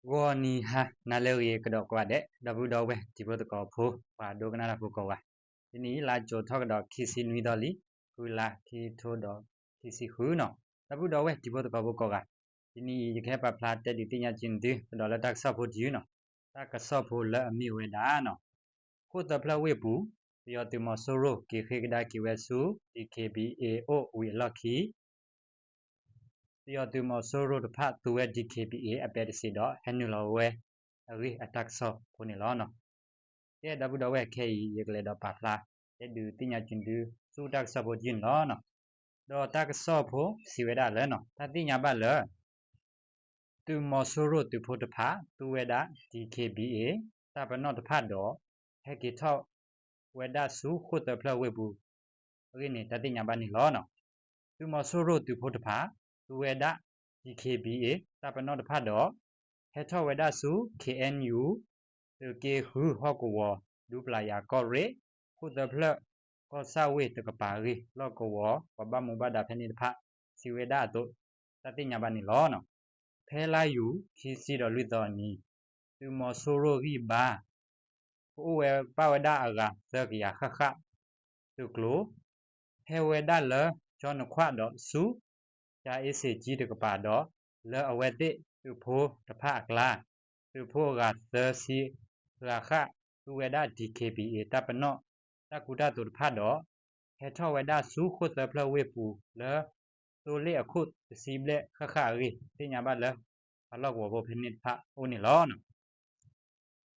ဂီၤနံၤဟါနၤလၢအဂ့ၤကဒီးကိးဂၤဒဲး ဒီပုၢ်ဒီဝဲၢ်တံၤဖိသကိးဖိ ပှၤဒိကနၣ်တၢ်ဖိကိးဂၤ, တနံၤအံၤ လါကၠိၤထီၣ်ကဒီးခံဆံနွံသီလံ, ဃုလါခံထိဒီးခံဆံဃုနီၤ, ဒီပုၢ်ဒီဝဲၢ်တံၤဖိသကိးဖိကိးဂၤ, တနံၤအံၤ ယကဟဲပာ်ဖျါတဲဒုးသ့ၣ်ညါက့ၤသု ကဒီးလၢတၢ်ကစီၣ်ဖိတယုၢ်နီၤ, တၢ်ကစီၣ်ဖိလၢအမ့ၢ်ဝဲဒၣ်နီၤ, ဃိၣ်သၢဖျၢၣ်ဝ့ၢ်ပူၤ ပယီၤသုးမီၤစိရိၤက့ၤဃ့ကဒါက့ၤဝဲဆူ DKBA အိၣ်ဝံၤအလီၢ်ခံ ပယီၤသုးမီၤစိရိၤတဖၣ်သူဝဲ DKBA အပဲတစ့းဒီး ဟဲနုာ်လီၤဝဲအဂ့ၢ်အတၢ်ကစီၣ်ဖိန့ၣ်လီၤ. ကဲ ဒီပုၢ်ဒီဝဲၢ် ခဲအံၤ ယကလဲၤဒီးပာ်ဖျါ တဲဒုးသ့ၣ်ညါက့ၤသု ဆူတၢ်ကစီၣ်ဖိတယုၢ်န့ၣ်လီၤ. ဒီးတၢ်ကစီၣ်ဖိစံးဝဲဒၣ်လၢ တၢ်သ့ၣ်ညါဘၣ်လၢ သုးမီၤစိရိၤသုးဖိတဖၣ် သူဝဲဒၣ် DKBA တၢ်ပနီၣ်တဖၣ်ဒီး ဟဲက့ၤထီၣ်ဝဲဒၣ်ဆူဃိၣ်သၢဖျၢၣ်ဝ့ၢ်ပူၤ အဂ့ၢ်န့ၣ် တၢ်သ့ၣ်ညါဘၣ်န့ၣ်လီၤ. သုးမီၤစိရိၤသုးဖိတဖၣ် သူဝဲဒၣ် DKBA တၢ်ပနီၣ်တဖၣ်ဒီး ဟဲထီၣ်ဝဲဒၣ်ဆူ KNU သုးက့ဃုဟီၣ်ကဝီၤ ဒူပျၤယၤကီၢ်ရ့ၣ် ဃိၣ်သၢဖျၢၣ် ကီၢ်ဆၣ်ဝ့ၢ်တကပၤအဂ့ၢ် လီၢ်ကဝီၤ ပှၤဘၣ်မူဘၣ်ဒါဖဲန့ၣ်တဖၣ် စံးဝဲဒၣ်အသိး တၢ်သ့ၣ်ညါဘၣ်န့ၣ်လီၤ. ဖဲလါယူၤ ခံဆံဒီးလွံၢ်သီအနံၤ သုးမီၤစိရိၤဂံၢ်ဘါ ကအိၣ်ဝဲဘၣ်ဝဲဒၣ်အဂၤသၢကယၤဃၣ်ဃၣ် သုးကျိၤ ဟဲဝဲဒၣ်လၢကၠီနခွၣ်ဒီးဆူ ကၠၤအ့စ့းကၠံတကပၤဒီး လၢအဝဲသ့ၣ်သုးဖိတဖၣ်အကျါ သုးဖိအဂၤသၢဆံဂၤဃၣ် သူဝဲဒၣ် DKBA တၢ်ပနီၣ် တၢ်ကူတၢ်သိးတဖၣ်ဒီး ဟဲထီၣ်ဝဲဒၣ်ဆူဃိၣ်သၢဖျၢၣ်ဝ့ၢ်ပူၤလၢ သိလ့ၣ်အခိၣ်တဆံဘျဲၣ်ဃၣ်ဃၣ်အဂ့ၢ် သ့ၣ်ညါဘၣ်လၢ ပှၤလီၢ်ကဝီၤဖိဖဲန့ၣ်တဖၣ်အိၣ်န့ၣ်လီၤ.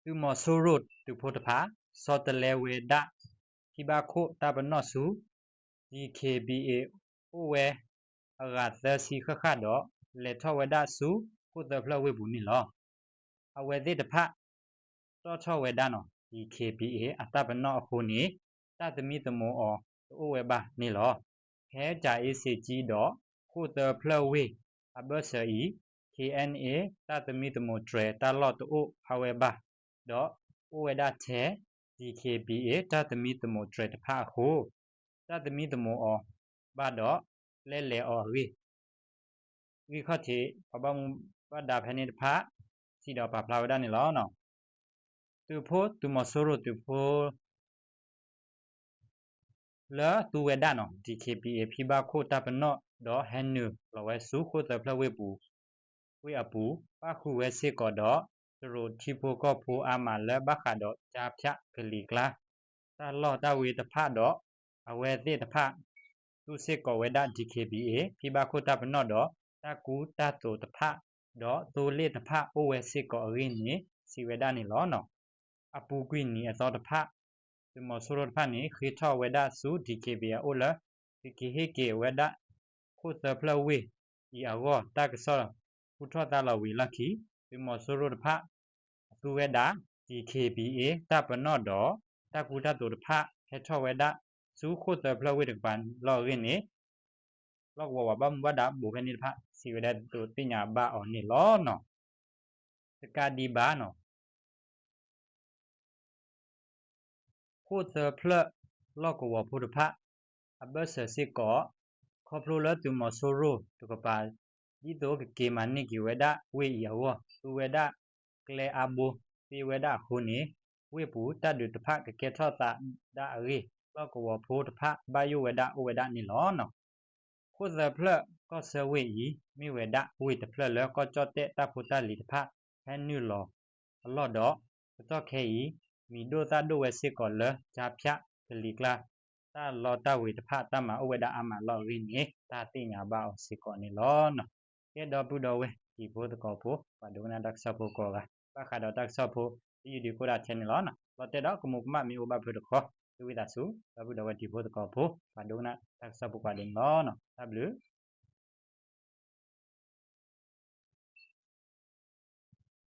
သုးမီၤစိရိၤသုးဖိတဖၣ် ဆီတလဲဝဲဒၣ် ဖံဘၣ်ခိၣ်တၢ်ပနီၣ်ဆူ DKBA အိၣ်ဝဲအဂၤသၢဆံဃၣ်ဃၣ်ဒီး လဲၤထီၣ်ဝဲဒၣ်ဆူ ဃိၣ်သၢဖျၢၣ်ဝ့ၢ်ပူၤန့ၣ်လီၤ. အဝဲသ့ၣ်တဖၣ် တီၣ်ထီၣ်ဝဲဒၣ်နီၤ DKBA အတၢ်ပနီၣ်အဃိန့ၣ် တၢ်သမံသမိးအီၤတအိၣ်ဝဲဘၣ်န့ၣ်လီၤ. ဖဲကၠၤအ့စ့းကၠံဒီး ဃိၣ်သၢဖျၢၣ်ဝ့ၢ်အဘၢၣ်စၢၤအံၤ KNA တၢ်သမံသမိးတြဲၤတၢ်လီၢ်တအိၣ်အါဝဲဘၣ်, ဒီးအိၣ်ဝဲဒၣ်ထဲ DKBA တၢ်သမံသမိးတြဲၤတဖၣ်အဃိ တၢ်သမံသမိးအီၤဘၣ်ဒီး ပျဲလဲၤအီၤအဂ့ၢ် ဂံၢ်ခီၣ်ထံး ပှၤဘၣ်မူဘၣ်ဒါဖဲန့ၣ်တဖၣ် စံးဒီးပာ်ဖျါဝဲဒၣ်န့ၣ်လီၤ. သုးဖိသုးမီၤစိရိၤသုးဖိ လၢသူဝဲဒၣ်နီၤ DKBA ဖံဘၣ်ခိၣ်တၢ်ပနီၣ်ဒီးဟဲနုာ်လီၤဝဲဆူဃိၣ်သၢဖျၢၣ်ဝ့ၢ်ပူၤ ဝ့ၢ်အပူၤ ပၣ်ဃုာ်ဝဲစ့ၢ်ကီးဒီး တရူးထံဖိကီၢ်ဖိအါမးလၢဘၣ်ဃးဒီးကၠါဖၠးကလံၤကျါ တၢ်လီၢ်တၢ်ဝ့ၤတဖၣ်ဒီး အဝဲသ့ၣ်တဖၣ် သူစ့ၢ်ကီးဝဲဒၣ် DKBA ဖံဘၣ်ခိၣ်တၢ်ပနီၣ်ဒီး တၢ်ကူတၢ်သိးတဖၣ် ဒီးသိလ့ၣ်တဖၣ်အိၣ်ဝဲစ့ၢ်ကီးအဂ့ၢ်န့ၣ် စံးဝဲဒၣ်န့ၣ်လီၤ. အပူၤကွံာ်နံၤအသီတဖၣ် သုးမီၤစိရိၤတဖၣ်န့ၣ် ဃ့ထီၣ်ဝဲဒၣ်ဆူ DKBA အအိၣ်လၢ သုးက့ၤဟ့ၣ်က့ၤဝဲဒၣ် ဃိၣ်သၢဖျၢၣ်ဝ့ၢ်အံၤအဂီၢ် တၢ်ကစီၣ်ဟူထီၣ်သါလီၤဝံၤအလီၢ်ခံ သုးမီၤစိရိၤတဖၣ် အသူဝဲဒၣ် DKBA တၢ်ပနီၣ်ဒီး တၢ်ကူတၢ်သိးတဖၣ် ဟဲထီၣ်ဝဲဒၣ်ဆူဃိၣ်သၢဖျၢၣ်ဝ့ၢ်တကပၤလီၢ်အဂ့ၢ်န့ၣ် လီၢ်ကဝီၤပှၤဘၣ်မူဘၣ်ဒါဘူးဖဲန့ၣ်တဖၣ် စံးဝဲဒၣ်ဒ်သိးသ့ၣ်ညါဘၣ်အီၤန့ၣ်လီၤ. တကးဒံးဘၣ်နီၤ ဃိၣ်သၢဖျၢၣ်လီၢ်ကဝီၤဖိတဖၣ် အဘၢၣ်စၢၤစ့ၢ်ကီး ခီဖျိလၢသုးမီၤစိရိၤတကပၤ ဒ်သိးကက့ၤမၤန့ၢ်က့ၤဝဲဒၣ်ဝ့ၢ်အံၤအဂီၢ် သူဝဲဒၣ်ကျဲအါဘိသ့ဝဲဒၣ်အဃိန့ၣ် ဝ့ၢ်ပူၤတၢ်ဒုးတဖၣ်ကကဲထီၣ်သးဒၣ်အဂ့ၢ် လီၢ်ကဝီၤဖိတဖၣ်ဘၣ်ယိၣ်ဝဲဒၣ်အိၣ်ဝဲဒၣ်န့ၣ်လီၤ. ဃိၣ်သၢဖျၢၣ်ကီၢ်ဆၢဝ့ၢ်အံၤ မ့ၢ်ဝဲဒၣ်ဝ့ၢ်တဖျၢၣ်လၢကီၢ်ကၠီၣ်တဲၣ်တၢ်ဖိတၢ်လံၤတဖၣ် ဟဲနုာ်လီၤအလီၢ်ဒီး ကတီၢ်ခဲအံၤ မံၤဒိၣ်သၣ်ဒိၣ်ဝဲစ့ၢ်ကီးလၢ ကၠါဖၠးကလံၤကျါ တၢ်လီၢ်တၢ်ဝ့ၤတဖၣ် တၢ်မၤအိၣ်ဝဲဒၣ်အါမးလီၤအဂ့ၢ်န့ၣ် တၢ်သ့ၣ်ညါဘၣ်အီၤစ့ၢ်ကီးန့ၣ်လီၤ. ကဲဒီပုၢ်ဒီဝဲၢ်တံၤဖိသကိးဖိ ပှၤဒိကနၣ်တၢ်ကစီၣ်ဖိကိးဂၤ ဘၣ်ဃးဒီးတၢ်ကစီၣ်ဖိ တယုၢ်ဒုးကိးဒၣ်ထဲန့ၣ်လီၤ. လီၤတဲာ်ဒီးကမူးကမၣ်မ့ၢ်အိၣ်ဘၣ်ဖုးတခီ သုဝံသးစူၤ ဒီပုၢ်ဒီဝဲၢ်တံၤဖိသကိးဖိ ပှၤဒိကနၣ်တၢ်ကစီၣ်ဖိကိးဂၤဒဲးန့ၣ်လီၤ. တၢ်ဘျုး